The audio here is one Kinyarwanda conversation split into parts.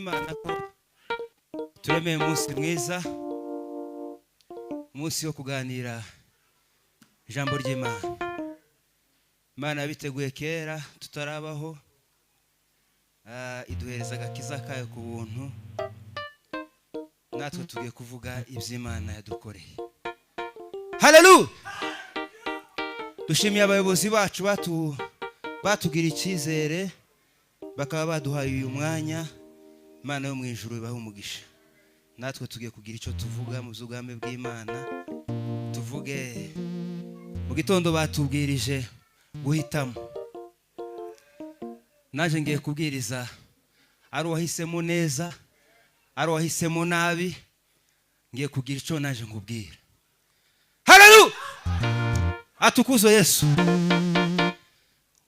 Imana ko turemeye umunsi mwiza, umunsi wo kuganira ijambo ry'Imana. Imana yabiteguye kera tutarabaho, iduhereza agakiza kayo ku buntu. Natwe tugiye kuvuga iby'Imana yadukoreye. Haleluya! Dushimiye abayobozi bacu batugira icyizere, bakaba baduhaye uyu mwanya. Imana yo mu ijuru ibahe umugisha. Natwe tugiye kugira icyo tuvuga mu by'ubwami bw'Imana. Tuvuge mu gitondo batubwirije guhitamo, naje ngiye kubwiriza ari uwahisemo neza, ari uwahisemo nabi. Ngiye kugira icyo naje nkubwira. Haleluya! Atukuzwe Yesu.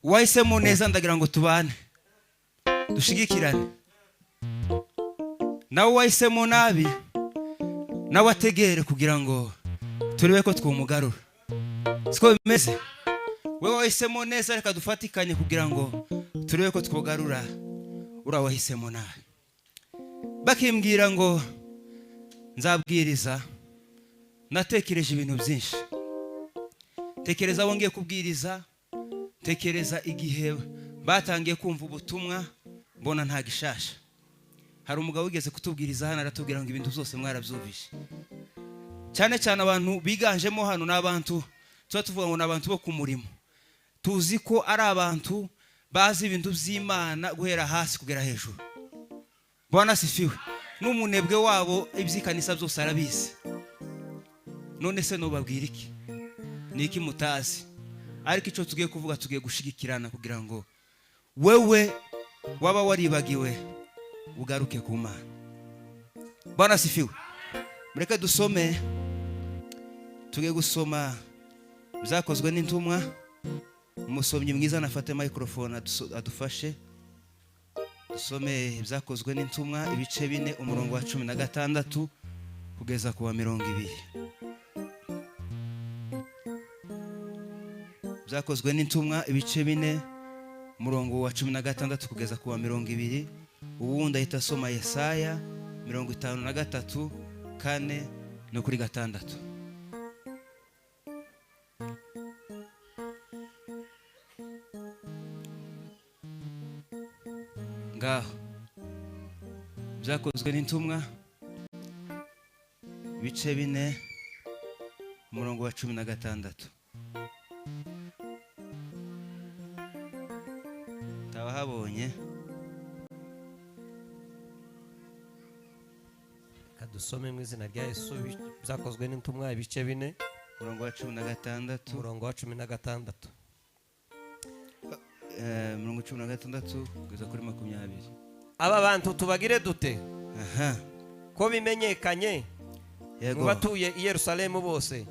Uwahisemo neza ndagira ngo tubane, dushigikirane. Nawe uwahisemo nabi nawe ategere kugira ngo turebe ko twumugarura. Siko bimeze? Wewe wahisemo neza, reka dufatikanye kugira ngo turebe ko twogarura uriya wahisemo nabi. Bakimbwira ngo nzabwiriza, natekereje ibintu byinshi. Tekereza abo ngiye kubwiriza, tekereza igihe batangiye kumva ubutumwa, mbona nta gishasha. Hari umugabo wigeze kutubwiriza hano, aratubwira ngo ibintu byose mwarabyumvise. Cyane cyane abantu biganjemo hano ni abantu tuba tuvuga ngo ni abantu bo ku murimo. Tuzi ko ari abantu bazi ibintu by'Imana guhera hasi kugera hejuru. Bwana sifiwe. N'umunebwe wabo iby'ikanisa byose arabizi. None se nubabwira iki? Ni iki mutazi? Ariko icyo tugiye kuvuga, tugiye gushigikirana kugira ngo wewe waba waribagiwe ugaruke ku Mana. Bwana sifiwe. Mureke dusome, tugiye gusoma Byakozwe n'Intumwa. Umusomyi mwiza nafate microphone adufashe dusome Ibyakozwe n'Intumwa ibice 4, umurongo wa 16 kugeza ku wa 20. Byakozwe n'Intumwa ibice 4, umurongo wa 16 kugeza ku wa 20. Ubundi ahita asoma Yesaya 53, 4 no kuri 6. Ngaho Byakozwe n'Intumwa ibice 4, umurongo wa 16. Tabahabonye? Kadusome mu izina rya Yesu. Byakozwe n'Intumwa ibice 4, umurongo wa 16, umurongo wa 16, mirongo 16 kugeza kuri 20. Aba bantu tubagire dute? Aha. Ko bimenyekanye mu batuye i Yerusalemu bose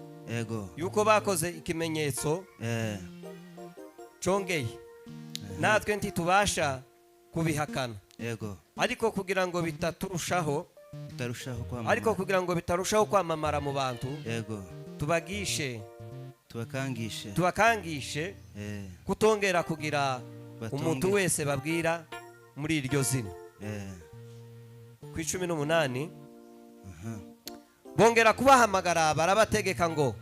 yuko bakoze ikimenyetso congeye, natwe ntitubasha kubihakana. Ariko kugira ngo bitaturushaho bitarushaho kwamamara, ariko kugira ngo bitarushaho kwamamara mu bantu, tubagishe, tubakangishe, tubakangishe kutongera kugira umuntu wese babwira muri iryo zina. Ku 18, bongera kubahamagara, barabategeka ngo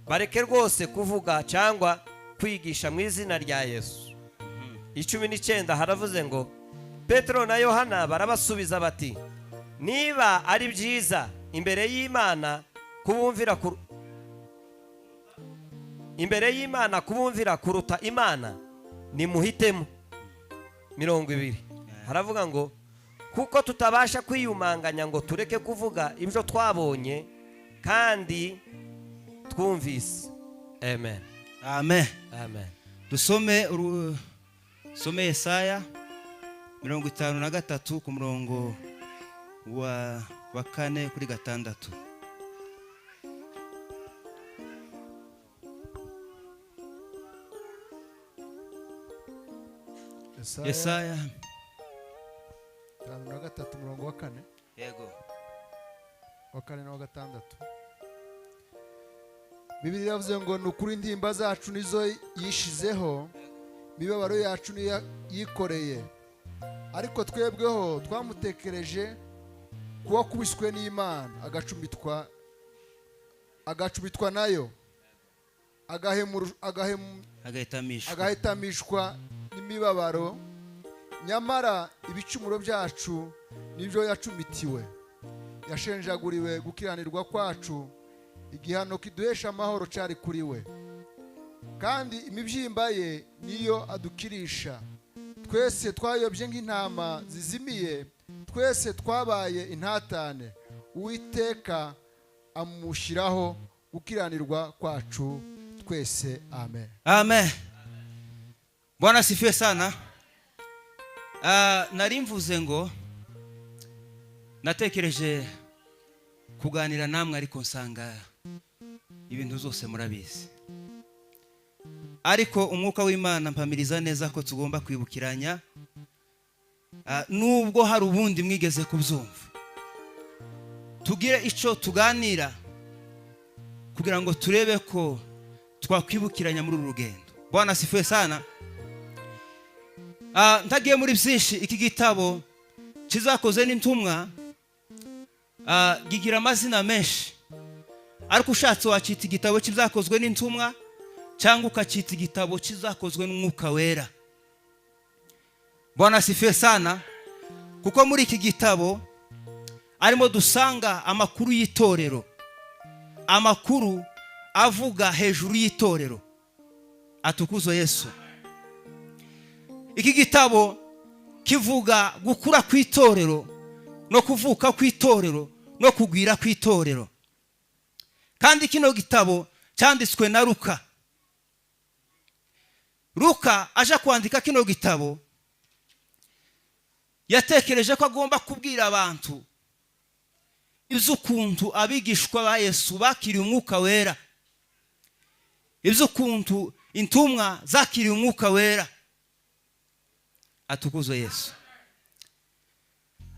bareke rwose kuvuga cyangwa kwigisha mu izina rya Yesu. 19 haravuze ngo Petero na Yohana barabasubiza bati: "Niba ari byiza imbere y'Imana kubumvira imbere y'Imana kubumvira kuruta Imana, nimuhitemo." 20 haravuga ngo kuko tutabasha kwiyumanganya ngo tureke kuvuga ibyo twabonye kandi twumvise. Amen. Amen. Amen. Dusome some Yesaya 53 ku murongo wa 4 kuri 6. Yesaya 53, umurongo wa 4. Yego. Wa 4 na wa 6. Bibiliya iravuze ngo ni ukuri intimba zacu nizo yishizeho, imibabaro yacu niyo yikoreye. Ariko twebweho twamutekereje kuba kubiswe n'Imana, agacumitwa nayo, Agahitamishwa. Agahitamishwa n'imibabaro. Nyamara ibicumuro byacu nibyo yacumitiwe, yashenjaguriwe gukiranirwa kwacu. Igihano kiduhesha amahoro cyari kuri we, kandi imibyimba ye niyo adukirisha. Twese twayobye nk'intama zizimiye, twese twabaye intatane. Uwiteka amushyiraho gukiranirwa kwacu twese. Amen. Amen. Bwana asifiwe sana. Nari mvuze ngo natekereje kuganira namwe, ariko nsanga ibintu zose murabizi. Ariko umwuka w'Imana mpamiriza neza ko tugomba kwibukiranya, nubwo hari ubundi mwigeze kubyumva, tugire icyo tuganira kugira ngo turebe ko twakwibukiranya muri uru rugendo. Bwana asifiwe sana. Ntagiye muri byinshi, iki gitabo kizakoze n'intumwa gigira amazina menshi, ariko ushatse wacita igitabo kizakozwe n'intumwa cyangwa ukacyita igitabo kizakozwe n'Umwuka Wera. Bwana asifiwe sana. Kuko muri iki gitabo arimo dusanga amakuru y'itorero, amakuru avuga hejuru y'itorero. Atukuzwe Yesu. Iki gitabo kivuga gukura kw'itorero, no kuvuka kw'itorero, no kugwira kw'itorero. Kandi kino gitabo cyanditswe na Luka. Luka aje kwandika kino gitabo, yatekereje ko agomba kubwira abantu iby'ukuntu abigishwa ba Yesu bakiriye Umwuka Wera, iby'ukuntu intumwa zakiriye Umwuka Wera. Atukuzwe Yesu.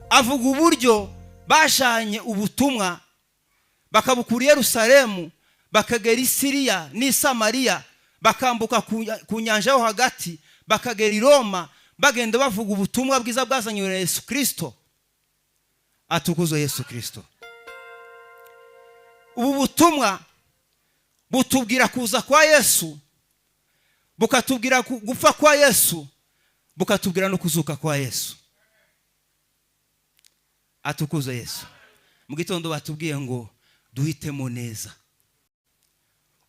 Avuga uburyo bajanye ubutumwa, bakabukura i Yerusalemu, bakagera i Siriya n'i Samariya, bakambuka ku nyanja yo hagati, bakagera i Roma, bagenda bavuga ubutumwa bwiza bwazanywe na Yesu Kirisito. Atukuzwe Yesu Kirisito. Ubu butumwa butubwira kuza kwa Yesu, bukatubwira gupfa kwa Yesu, bukatubwira no kuzuka kwa Yesu. Atukuzwe Yesu. Mu gitondo batubwiye ngo duhitemo neza.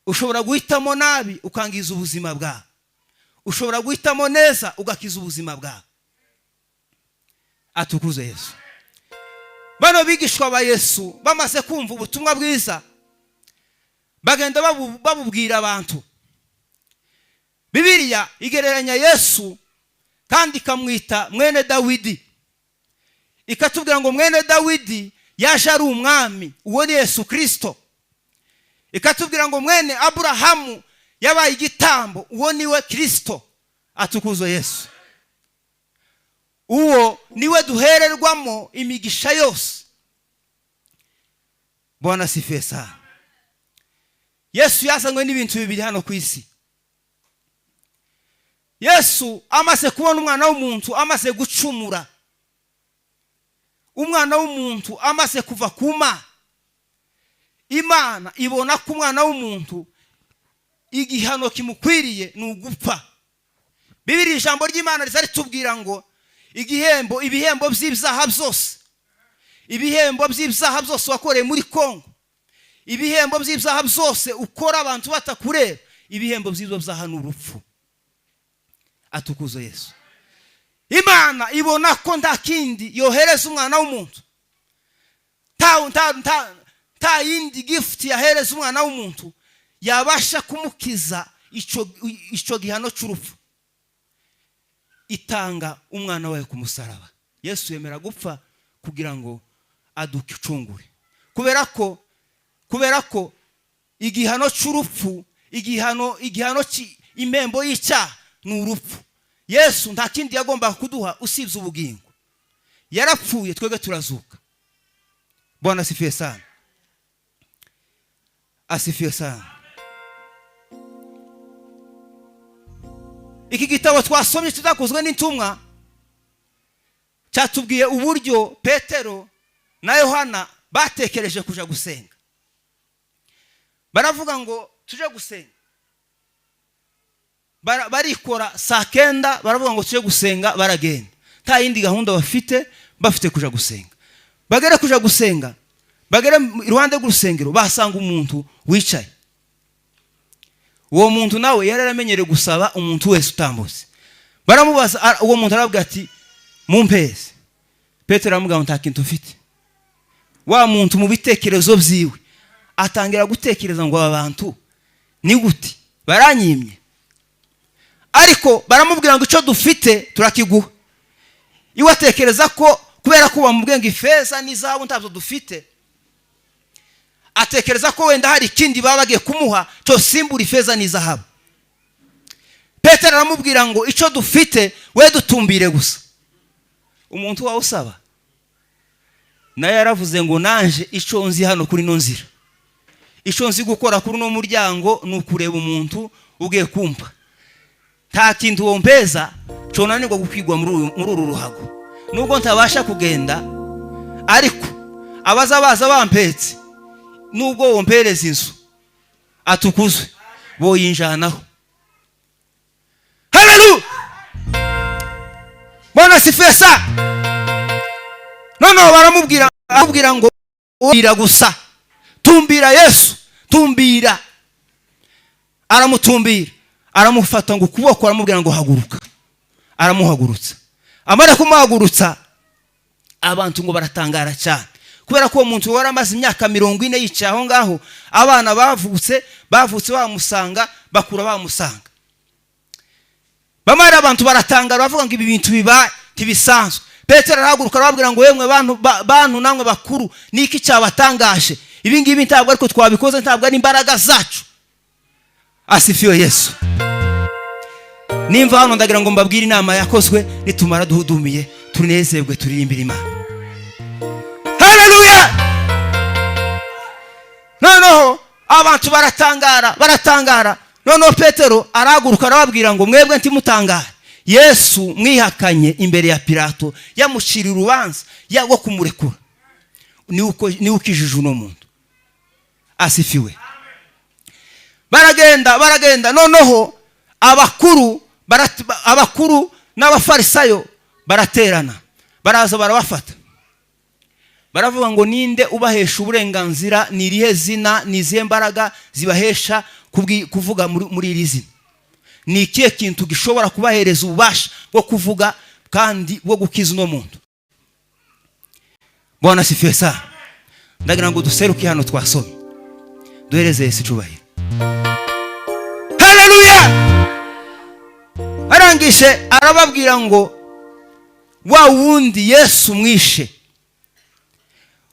Ushobora guhitamo nabi ukangiza ubuzima bwawe, ushobora guhitamo neza ugakiza ubuzima bwawe. Atukuzwe Yesu. Bano bigishwa ba Yesu bamaze kumva ubutumwa bwiza, bagenda babubwira abantu. Bibiliya igereranya Yesu kandi ikamwita mwene Dawidi, ikatubwira ngo mwene Dawidi yaje ari umwami, uwo ni Yesu Kirisito. Ikatubwira ngo mwene Aburahamu yabaye igitambo, uwo ni we Kirisito. Atukuzwe Yesu. Uwo niwe duhererwamo imigisha yose. Bwana asifiwe sana. Yesu yazanywe n'ibintu bibiri hano ku isi. Yesu amaze kubona umwana w'umuntu amaze gucumura, umwana w'umuntu amaze kuva ku Mana, Imana ibona ko umwana w'umuntu igihano kimukwiriye ni ugupfa. Bibiri, ijambo ry'Imana riza ritubwira ngo igihembo, ibihembo by'ibyaha byose, ibihembo by'ibyaha byose wakoreye muri Kongo, ibihembo by'ibyaha byose ukora abantu batakureba, ibihembo by'ibyo byaha ni urupfu. Atukuzwe Yesu. Imana ibona ko nta kindi yohereza umwana w'umuntu, nta yindi gift yahereza umwana w'umuntu yabasha kumukiza icyo gihano cy'urupfu. Itanga umwana wayo ku musaraba. Yesu yemera gupfa kugira ngo aducungure, kubera ko igihano cy'urupfu, igihano impembo y'icyaha ni urupfu. Yesu nta kindi yagombaga kuduha usibye ubugingo. Yarapfuye, twebwe turazuka. Bwana asifiwe sana. Asifiwe sana. Iki gitabo twasomye kizakozwe n'intumwa. Cyatubwiye uburyo Petero na Yohana batekereje kuja gusenga. Baravuga ngo tuje gusenga. Barikora saa 9, baravuga ngo tuje gusenga, baragenda. Nta yindi gahunda bafite, bafite kuja gusenga. Bagere kuja gusenga, bagere iruhande rw'urusengero, basanga umuntu wicaye. Uwo muntu nawe yari yaramenyereye gusaba umuntu wese utambutse. Baramubaza, uwo muntu arababwira ati mumpeze. Petero aramubwira ngo nta kintu mfite. Wa muntu mu bitekerezo byiwe atangira gutekereza ngo aba bantu ni gute baranyimye, ariko baramubwira ngo icyo dufite turakiguha. Iwe atekereza ko kubera ko bamubwiye ngo ifeza n'izahabu ntabwo dufite, atekereza ko wenda hari ikindi baba bagiye kumuha cyosimbura ifeza n'izahabu. Petero aramubwira ngo icyo dufite we dutumbire gusa. Umuntu wawe usaba nawe yaravuze ngo nanje icyo nzi hano kuri ino nzira, icyo nzi gukora kuri uno muryango ni ukureba umuntu ugiye kumpa. Nta kintu wompeza conanirwa gukwigwa muri uru ruhago, nubwo ntabasha kugenda, ariko abaza baza bampetse, nubwo wompereza inzu atukuzwe boyinjanaho. Haleluya, Bwana asifiwe sana. Noneho baramubwira, aramubwira ngo tumbira gusa, tumbira Yesu, tumbira. Aramutumbira, aramufata ngo ukuboko, aramubwira ngo haguruka, aramuhagurutsa. Amara kumuhagurutsa, abantu ngo baratangara cyane, kubera ko uwo muntu wari amaze imyaka 40 yicaye aho ngaho. Abana bavutse bamusanga, bakura bamusanga. Bamwe abantu baratangara, bavuga ngo ibi bintu bibaye ntibisanzwe. Petero arahaguruka, arababwira ngo yemwe bantu namwe bakuru, niki cyabatangaje? Ibi ngibi ntabwo ariko twabikoze, ntabwo ari imbaraga zacu. Asifiwe Yesu. Nimva hano ndagira ngo mbabwire inama yakozwe. Nitumara duhudumiye, tunezerwe, turirimbire Imana. Haleluya. Noneho abantu baratangara, baratangara. Noneho Petero arahaguruka, arababwira ngo mwebwe ntimutangare, Yesu mwihakanye imbere ya Pilato yamucira urubanza rwo kumurekura, niwe ukijije uno muntu. Asifiwe. Baragenda, baragenda. Noneho abakuru n'abafarisayo baraterana, baraza barabafata, baravuga ngo ninde ubahesha uburenganzira? Ni irihe zina, ni izihe mbaraga zibahesha kuvuga muri iri zina? Ni ikihe kintu gishobora kubahereza ububasha bwo kuvuga kandi bwo gukiza uno muntu? Bwana asifiwe sana. Ndagira ngo duseruke hano twasomye, duhereze Yesu icubahiro. Haleluya. Arangije arababwira ngo wa wundi Yesu mwishe,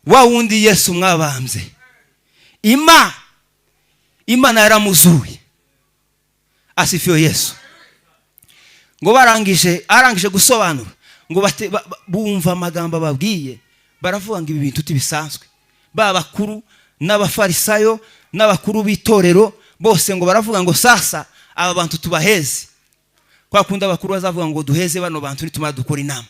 wa wundi Yesu mwabambye, Imana yaramuzuye. Asifiwe Yesu. Ngo barangije, arangije gusobanura ngo bumva amagambo ababwiye, baravuga ngo ibi bintu tibisanzwe. Ba bakuru n'abafarisayo n'abakuru b'itorero bose ngo baravuga ngo sasa aba bantu tubaheze. Kwa kundi abakuru bazavuga ngo duheze bano bantu nitumara dukora inama.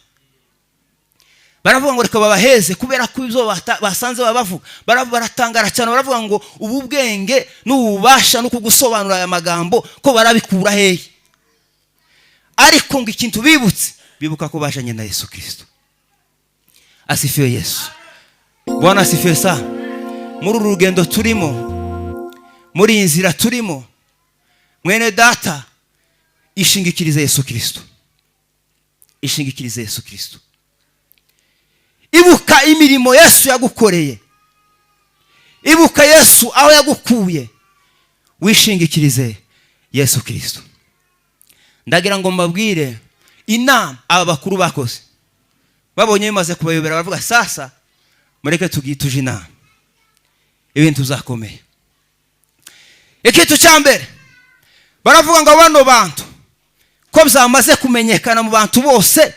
Baravuga ngo reka babaheze, kubera ko ibyo basanze baba bavuga. Baratangara cyane, baravuga ngo ubu bwenge n'ububasha no kugusobanura aya magambo ko barabikura hehe? Ariko ngo ikintu bibutse, bibuka ko bajanye na Yesu Kristo. Asifiwe Yesu. Bwana asifiwe sana. Muri uru rugendo turimo, muri iyi nzira turimo, mwene data, ishingikirize Yesu Kristo, ishingikirize Yesu Kristo. Ibuka imirimo Yesu yagukoreye, ibuka Yesu aho yagukuye, wishingikirize Yesu Kristo. Ndagira ngo mbabwire inama aba bakuru bakoze. Babonye bimaze kubayobera, baravuga sasa mureke tuje inama, ibintu bizakomeye. Ikintu cya mbere baravuga ngo bano bantu ko byamaze kumenyekana mu bantu bose,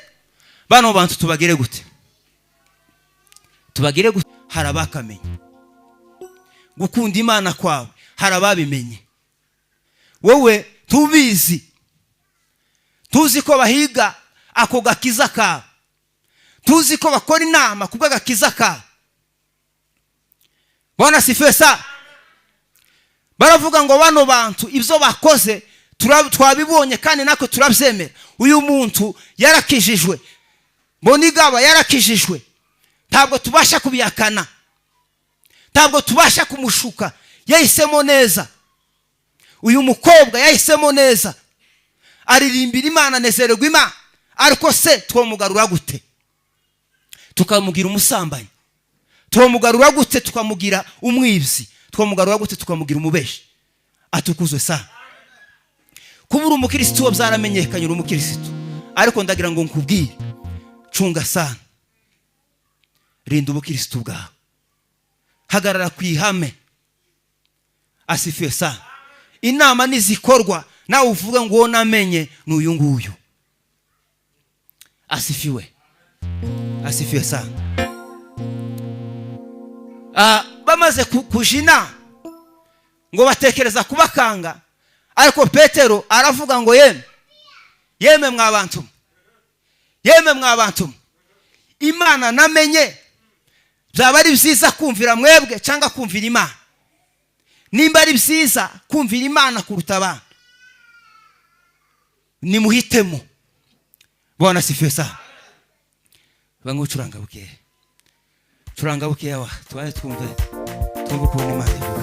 bano bantu tubagire gute? Tubagire gute? Hari abakamenye gukunda Imana kwawe, hari ababimenye, wowe tubizi, tuzi ko bahiga ako gakiza kawe, Tuzi ko bakora inama ku bw'agakiza kawe. Bwana asifiwe sana. Baravuga ngo bano bantu ibyo bakoze twabibonye kandi natwe turabyemera. Uyu muntu yarakijijwe, Mbonigaba yarakijijwe, ntabwo tubasha kubihakana, ntabwo tubasha kumushuka, yahisemo neza. Uyu mukobwa yahisemo neza, aririmbira Imana, anezererwa Imana. Ariko se twamugarura gute tukamugira umusambanyi? Twamugarura gute tukamugira umwibyi? Twamugarura gute tukamugira umubeshi? Atukuzwe sana. Kuba uri umukirisitu byaramenyekanye, uri umukirisitu, ariko ndagira ngo nkubwire, cunga sana, rinda ubukirisitu bwawe, hagarara ku ihame. Asifiwe sana. Inama nizikorwa, nawe uvuga ngo uwo namenye ni uyu nguyu. Asifiwe, asifiwe sana. Bamaze kuja inama ngo batekereza kubakanga, ariko Petero aravuga ngo yeme, yeme mwa bantu, yeme mwa bantu, Imana namenye, byaba ari byiza kumvira mwebwe cyangwa kumvira Imana? Nimba ari byiza kumvira Imana kuruta abantu, nimuhitemo. Bwana asifiwe sana. Bamwe ucuranga bukeya, curanga bukeya wa tubaye, twumve, twumve ukuntu Imana ivuga.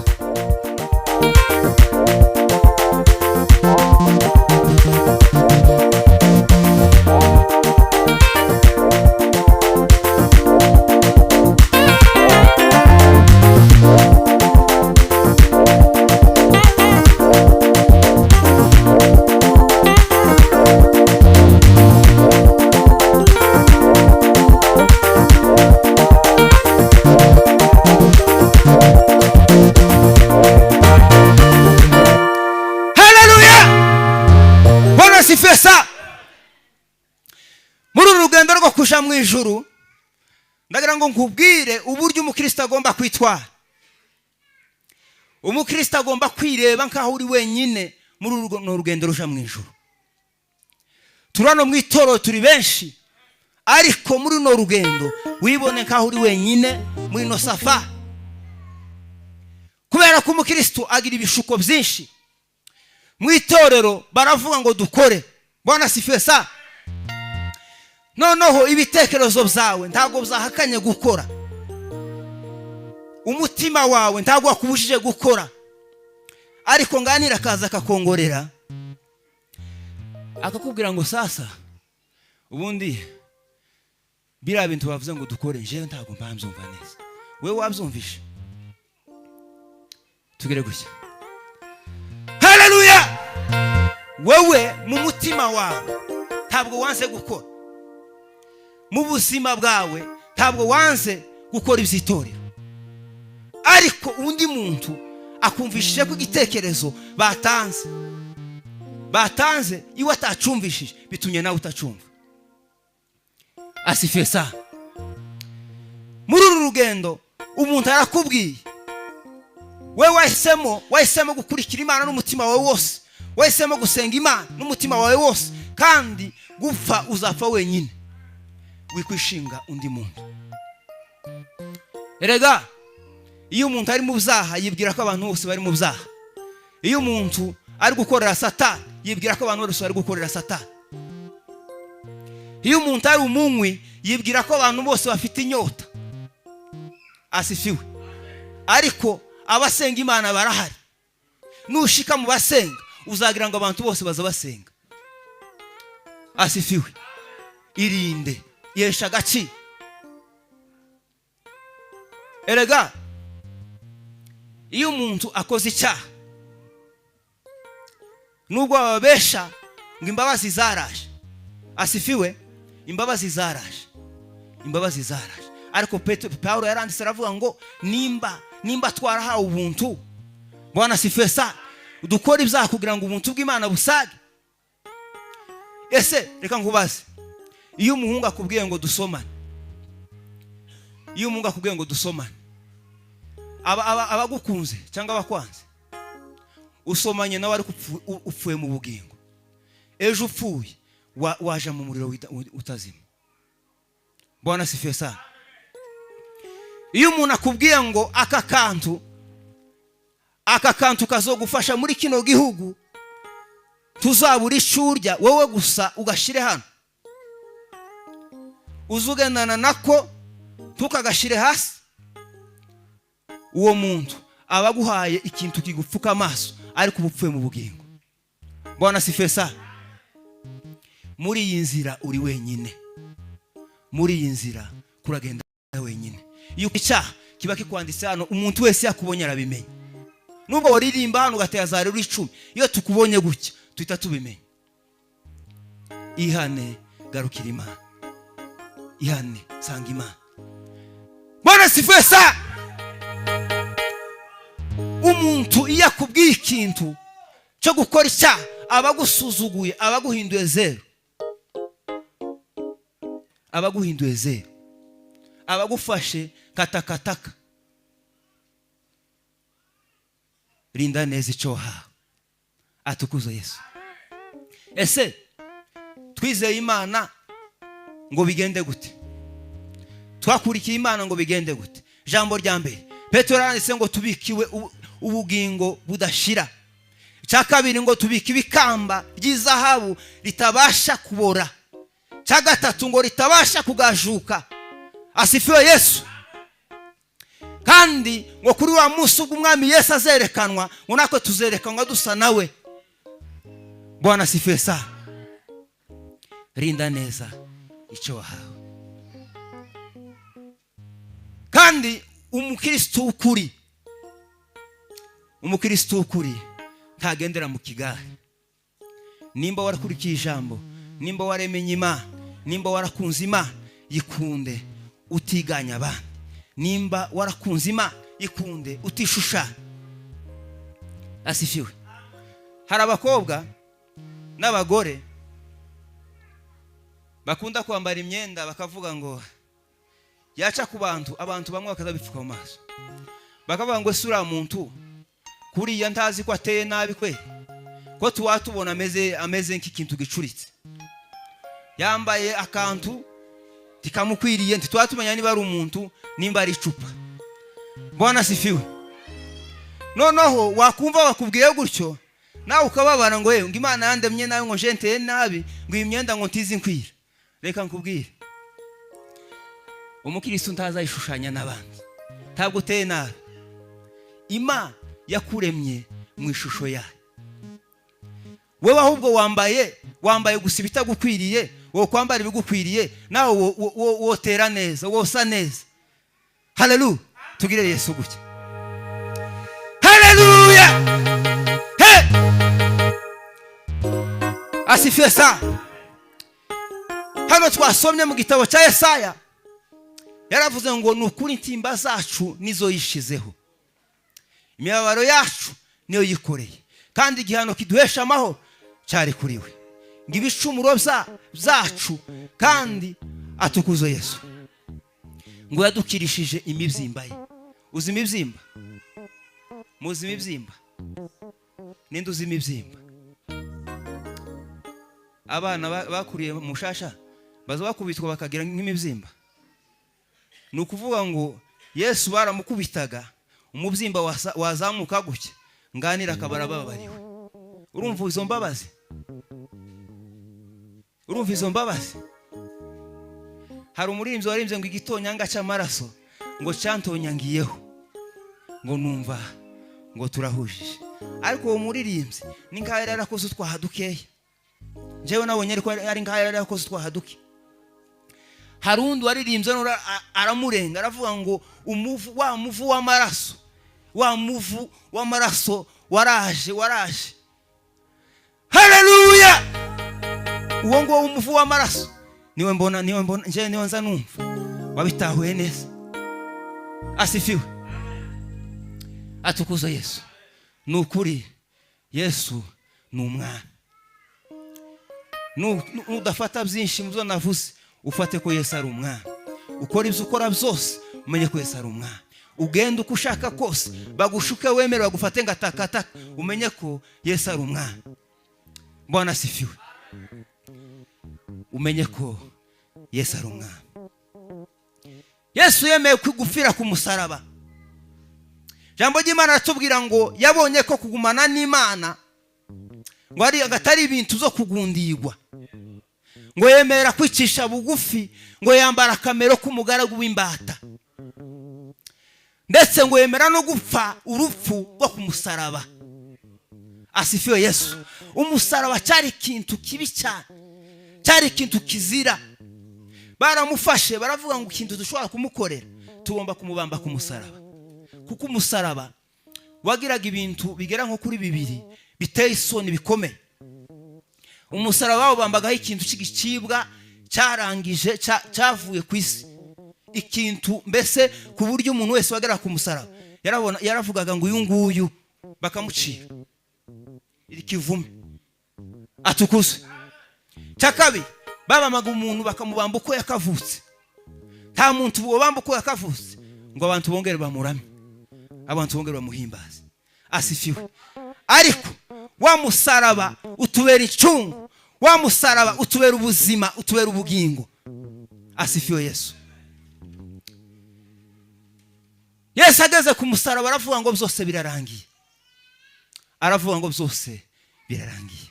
Haleluya, Bwana asifiwe sana. Muri uru rugendo rwo kuja mu ijuru, ndagira ngo nkubwire uburyo umukristo agomba kwitwara. Umukristo agomba kwireba nk'aho uri wenyine muri uru rugendo ruja mu ijuru. Turi hano mu itorero, turi benshi, ariko muri runo rugendo wibone nk'aho uri wenyine muri ino safari, kubera ko umukristo agira ibishuko byinshi. Mu itorero baravuga ngo dukore. Bwana asifiwe sana. Noneho ibitekerezo byawe ntabwo byahakanye gukora, umutima wawe ntabwo wakubujije gukora, ariko nganira akaza akakongorera, akakubwira ngo sasa ubundi biriya bintu bavuze ngo dukore, njyewe ntabwo mbyumva neza, wewe wabyumvishe, tugere gutya. Haleluya. Wewe mu mutima wawe ntabwo wanze gukora, mu buzima bwawe ntabwo wanze gukora iby'itorero, ariko undi muntu akumvishije ko igitekerezo batanze iwe atacumvishije, bitumye nawe utacumva. Asifiwe sana. Muri uru rugendo umuntu arakubwiye, we wahisemo gukurikira Imana n'umutima wawe wose, wahisemo gusenga Imana n'umutima wawe wose, kandi gupfa uzapfa wenyine, wikwishinga undi muntu. Erega iyo umuntu ari mu byaha yibwira ko abantu bose bari mu byaha. Iyo umuntu ari gukorera Satani yibwira ko abantu bose bari gukorera Satani. Iyo umuntu ari umunywi yibwira ko abantu bose bafite inyota. Asifiwe. Ariko abasenga Imana barahari. Nushika mu basenga uzagira ngo abantu bose baza basenga. Asifiwe. Irinde, yesha agaciro. Erega iyo umuntu akoze icyaha, nubwo bababesha ngo imbabazi zaraje, asifiwe, imbabazi zaraje, imbabazi zaraje, ariko Paulo yaranditse aravuga ngo nimba twarahawe ubuntu, Bwana asifiwe sana, dukora ibyaha kugira ngo ubuntu bw'Imana busage? Ese reka nkubaze, iyo umuhungu akubwiye ngo dusomane, iyo umuhungu akubwiye ngo dusomane, abagukunze cyangwa abakwanze? Usomanye nawe ariko upfuye mu bugingo, ejo upfuye waja mu muriro utazima. Bwana asifiwe sana. Iyo umuntu akubwiye ngo aka kantu kazogufasha muri kino gihugu, tuzabura icyo urya, wowe gusa ugashyire hano, uze ugendana nako, ntukagashyire hasi, uwo muntu aba aguhaye ikintu kigupfuka amaso, ariko uba upfuye mu bugingo. Bwana asifiwe sana. Muri iyi nzira uri wenyine, muri iyi nzira kuragenda wenyine. Iyo icyaha kiba kikwanditse hano, umuntu wese yakubonye arabimenya. Nubwo waririmba hano ugatera za rero 10, iyo tukubonye gutya tuhita tubimenya. Ihane, garukira Imana. Ihane, sanga Imana. Bwana asifiwe sana. Umuntu iyo akubwiye ikintu cyo gukora icyaha, aba agusuzuguye, aba aguhinduye zeru, aba aguhinduye zeru, aba agufashe katakataka. Rinda neza icyo wahawe. Atukuze Yesu. Ese twizeye Imana ngo bigende gute? Twakurikiye Imana ngo bigende gute? Ijambo rya mbere, Petero yaranditse ngo tubikiwe ubugingo budashira. Icya kabiri, ngo tubike ibikamba ry'izahabu ritabasha kubora. Icya gatatu, ngo ritabasha kugajuka. Asifiwe Yesu. Kandi ngo kuri wa munsi ubwo Umwami Yesu azerekanwa, ngo natwe tuzerekanwa dusa nawe. Bwana asifiwe sana. Rinda neza icyo wahawe. Kandi umukristo w'ukuri, umukristo w'ukuri ntagendera mu kigare. Nimba warakurikiye ijambo, nimba waremenye Imana, nimba warakunze Imana, yikunde utiganya abandi. Nimba warakunze Imana, ikunde utishushanya. Asifiwe. Hari abakobwa n'abagore bakunda kwambara imyenda, bakavuga ngo yaca ku bantu, abantu bamwe bakazabipfuka mu maso, bakavuga ngo: "Ese uriya muntu kuriya ntazi ko ateye nabi kwe, ko tuba tubona ameze nk'ikintu gicuritse, yambaye akantu tikamukwiriye, ntituba tumenya niba ari umuntu, nimba ari icupa?" Bwana asifiwe. Noneho wakumva bakubwiye gutyo, nawe ukababara ngo: "Yewe, ngo Imana yandemye nabi, ngo jenteye nabi, ngo iyi myenda ngo ntizi nkwira." Reka nkubwire, umukirisitu ntazayishushanya n'abandi. Ntabwo uteye nabi. Imana yakuremye mu ishusho yayo. Wowe ahubwo wambaye gusa ibitagukwiriye. Wowe kwambara ibigukwiriye, nawe wotera neza, wosa neza. Haleluya! Tugire Yesu gutya. Haleluya! He, asifiwe sana. Hano twasomye mu gitabo cya Yesaya, yaravuze ngo: "Ni ukuri intimba zacu nizo yishizeho, imibabaro yacu niyo yikoreye, kandi igihano kiduhesha amahoro cyari kuri we, ngo ibicumuro byacu." Kandi atukuze Yesu, ngo yadukirishije imibyimba ye. Uzi imibyimba? Muzi imibyimba? Ninde uzi imibyimba? Abana bakuriye mu shasha baza bakubitwa bakagira nk'imibyimba. Ni ukuvuga ngo Yesu baramukubitaga, umubyimba wazamuka gutya, nganira akaba arababariwe. Urumva izo mbabazi? Urumva izo mbabazi? Hari umuririmbyi waririmbye ngo igitonyanga cy'amaraso ngo cyantonyangiyeho, ngo numva ngo turahujije. Ariko uwo muririmbyi ni nkaho yari yarakoze utwaha dukeya. Njyewe nabonye ariko ari nkaho yari yarakoze utwaha duke. Hari undi waririmbye none aramurenga, aravuga ngo umuvu, wa muvu w'amaraso, wa muvu w'amaraso waraje, waraje. Haleluya! Uwo nguwo w'umuvu w'amaraso niwe mbona, niwe mbona njyewe, niwe nza numva wabitahuye neza. Asifiwe, atukuze Yesu. Ni ukuri Yesu ni umwana. Nudafata byinshi mu byo navuze, ufate ko Yesu ari umwana. Ukora ibyo ukora byose, umenye ko Yesu ari umwana. Ugenda uko ushaka kose, bagushuke, wemere bagufate ngo atakataka, umenye ko Yesu ari umwana. Bwana asifiwe. Umenye ko Yesu ari umwana. Yesu yemeye gupfira ku musaraba. Ijambo ry'Imana aratubwira ngo yabonye ko kugumana n'Imana ngo ari atari ibintu zo kugundirwa, ngo yemera kwicisha bugufi, ngo yambara akamero k'umugaragu w'imbata, ndetse ngo yemera no gupfa urupfu rwo ku musaraba. Asifiwe Yesu. Umusaraba cyari ikintu kibi cyane, cyari ikintu kizira. Baramufashe, baravuga ngo ikintu dushobora kumukorera, tugomba kumubamba ku musaraba, kuko umusaraba wagiraga ibintu bigera nko kuri bibiri biteye isoni bikomeye. Umusaraba bawubambagaho ikintu cy'igicibwa cyarangije, cyavuye ku isi, ikintu mbese ku buryo umuntu wese wagera ku musaraba yarabona, yaravugaga ngo uyu nguyu bakamucira iri kivume atukuze. Cya kabiri, babamaga umuntu bakamubamba uko yakavutse. Nta muntu bobamba uko yakavutse ngo abantu bongere bamuramye, abantu bongere bamuhimbaze. Asifiwe. Ariko wa musaraba utubera icungu, wa musaraba utubera ubuzima, utubera ubugingo. Asifiwe Yesu. Yesu ageze ku musaraba aravuga ngo byose birarangiye, aravuga ngo byose birarangiye.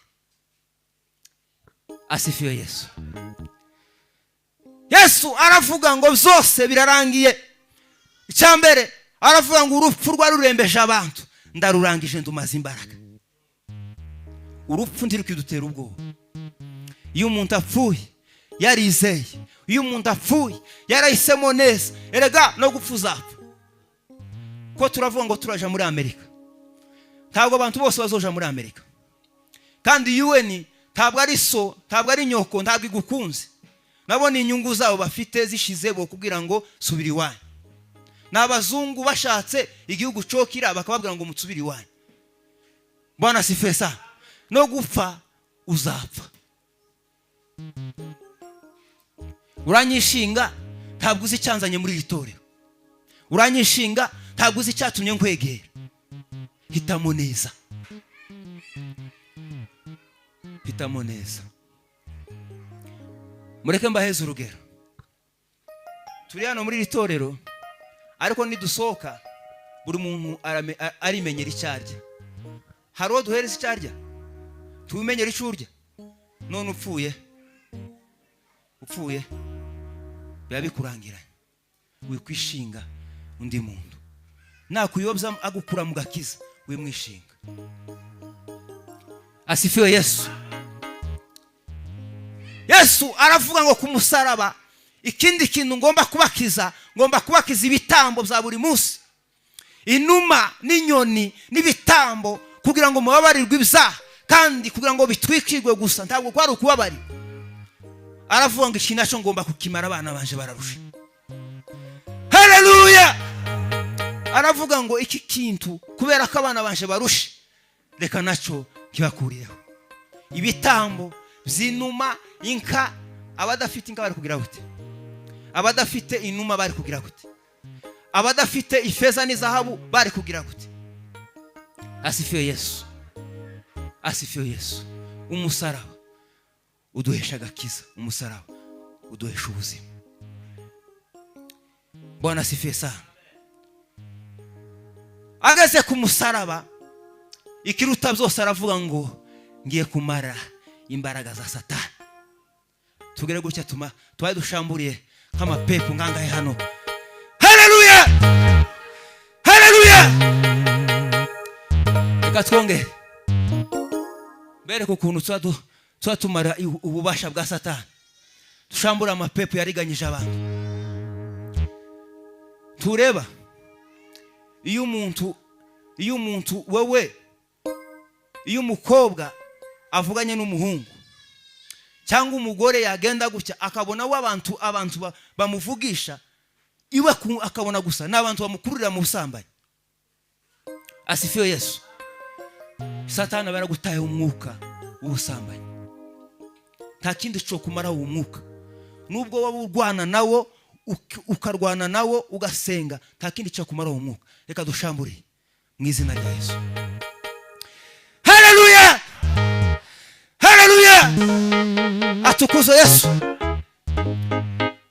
Asifiwe Yesu. Yesu aravuga ngo byose birarangiye. Icya mbere aravuga ngo urupfu rwari rurembeje abantu ndarurangije, ndumaze imbaraga. Urupfu ntirukidutera ubwoba. Iyo umuntu apfuye yarizeye, iyo umuntu apfuye yarahisemo neza, erega no gupfa uzapfa. Ko turavuga ngo turaja muri Amerika, ntabwo abantu bose bazoja muri Amerika. Kandi UN ntabwo ari so, ntabwo ari nyoko, ntabwo igukunze. Nabona inyungu zabo bafite zishize bo kubwira ngo subira iwanyu. Ni abazungu bashatse igihugu cokira bakababwira ngo mutsubire iwanyu. Bwana asifiwe sana. No gupfa uzapfa. Uranyishinga ntabwo uzi icyanzanye muri iri torero, uranyishinga ntabwo uzi icyatumye nkwegera. Hitamo neza, hitamo neza. Mureke mbaheze urugero. Turi hano muri iri torero, ariko nidusohoka buri muntu arimenyera icyo arya. Hari uwo duhereza icyo arya? Tubimenyera icyo urya? None upfuye, upfuye biba bikurangiranye. Wikwishinga undi muntu nakuyobya agukura mu gakiza, wimwishinga. Asifiwe Yesu. Yesu aravuga ngo ku musaraba ikindi kintu ngomba kubakiza, ngomba kubakiza ibitambo bya buri munsi, inuma n'inyoni n'ibitambo, kugira ngo mubabarirwe ibyaha, kandi kugira ngo bitwikirwe gusa, ntabwo kwari ukubabarira. Aravuga ngo iki nacyo ngomba kukimara, abana banje bararusha. Haleluya. Aravuga ngo iki kintu kubera ko abana banje barushe, reka nacyo kibakurireho. Ibitambo by'inuma, inka, abadafite inka bari kugira gute? Abadafite inuma bari kugira gute? Abadafite ifeza n'izahabu bari kugira gute? Asifiwe Yesu, asifiwe Yesu. Umusaraba uduhesha agakiza, umusaraba uduhesha ubuzima. Bwana asifiwe sana. Ageze ku musaraba ikiruta byose aravuga ngo ngiye kumara imbaraga za Satani. Tugere gutya tuma twari dushamburiye nk'amapepo ngangahe hano. Haleluya, haleluya. Reka twongere bereke ukuntu tuba tumara ububasha bwa Satani, dushambura amapepo yariganyije abantu. Tureba iyo umuntu wewe, iyo umukobwa avuganye n'umuhungu cyangwa umugore yagenda gutya akabona we abantu bamuvugisha iwe, akabona gusa ni abantu bamukururira mu busambanyi. Asifiwe Yesu. Satani aba yaragutayeho umwuka w'ubusambanyi. Nta kindi cyo kumara uwo mwuka, nubwo waba urwana nawo, ukarwana nawo ugasenga, nta kindi cyo kumara uwo mwuka. Reka dushambure mu izina rya Yesu. Haleluya, haleluya. Atukuze Yesu.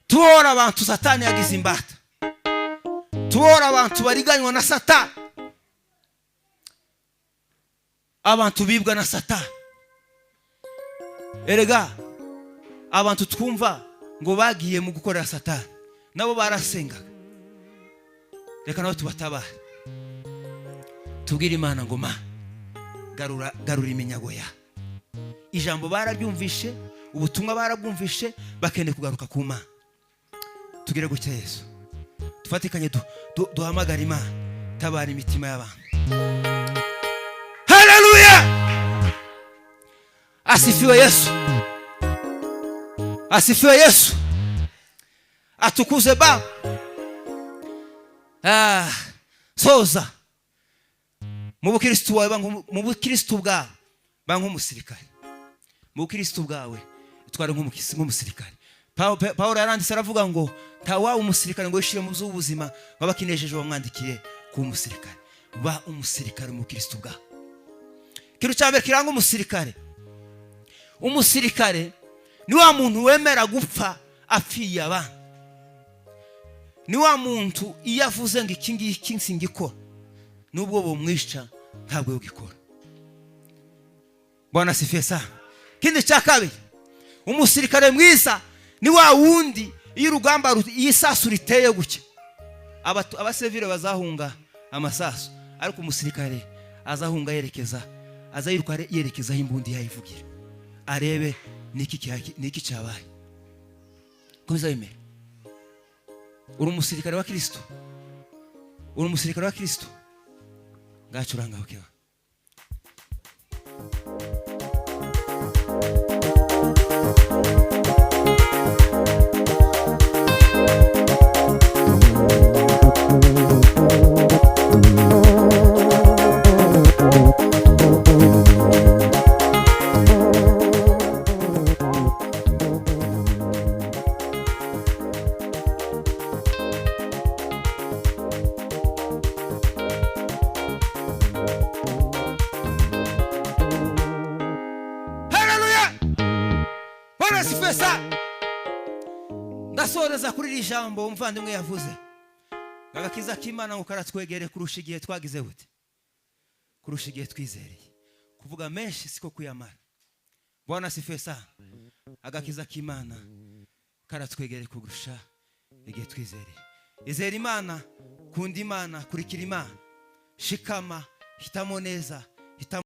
Tuhora abantu Satani yagize imbata. Tubora abantu bariganywa na Satani, abantu bibwa na Satani. Erega abantu twumva ngo bagiye mu gukorera Satani nabo barasengaga. Reka nabo tubatabare, tubwire Imana ngo: "Ma, garura, garura iminyago ya ijambo." Bararyumvishe, ubutumwa barabwumvishe, bakeneye kugaruka ku Mana. Tugire gutya, Yesu, dufatikanye, duhamagare Imana, tabara imitima y'abantu. Haleluya! Asifiwe Yesu, asifiwe Yesu, atukuze Baba. Soza mu bukristu bwawe, mu bukristu bwawe ba nk'umusirikare. Mu bukristu bwawe twari nk'umusirikare. Pawulo yaranditse aravuga ngo nta waba umusirikare ngo yishire mu by'ubuzima waba akinejeje wamwandikiye kuba umusirikare. Ba umusirikare mu bukristu bwawe. Ikintu cya mbere kiranga umusirikare, umusirikare ni wa muntu wemera gupfa apfiye abana, ni wa muntu iyo avuze ngo iki ngiki singikora, nubwo bumwica ntabwo yogikora. Bwana asifiwe sana. Ikindi cya kabiri, umusirikare mwiza ni wa wundi iyo urugamba iyo isasu riteye gutya, abasivile bazahunga amasasu, ariko umusirikare azahunga yerekeza, aza yiruka yerekeza aho imbundi yayivugira, arebe niki cyabaye. Komeza bimera. Uri umusirikare wa Kristo, uri umusirikare wa Kristo. Ngacuranga ukewa. Haleluya! Bwana asifiwe sana. Ndasoreza kuri iri jambo umuvandimwe yavuze: agakiza k'Imana ngo karatwegere kurusha igihe twagize gute, kurusha igihe twizereye. Kuvuga menshi siko kuyamara. Bwana asifiwe sana. Agakiza k'Imana karatwegere kurusha igihe twizereye. Izera Imana, kunda Imana, kurikira Imana, shikama, hitamo neza, hitamo.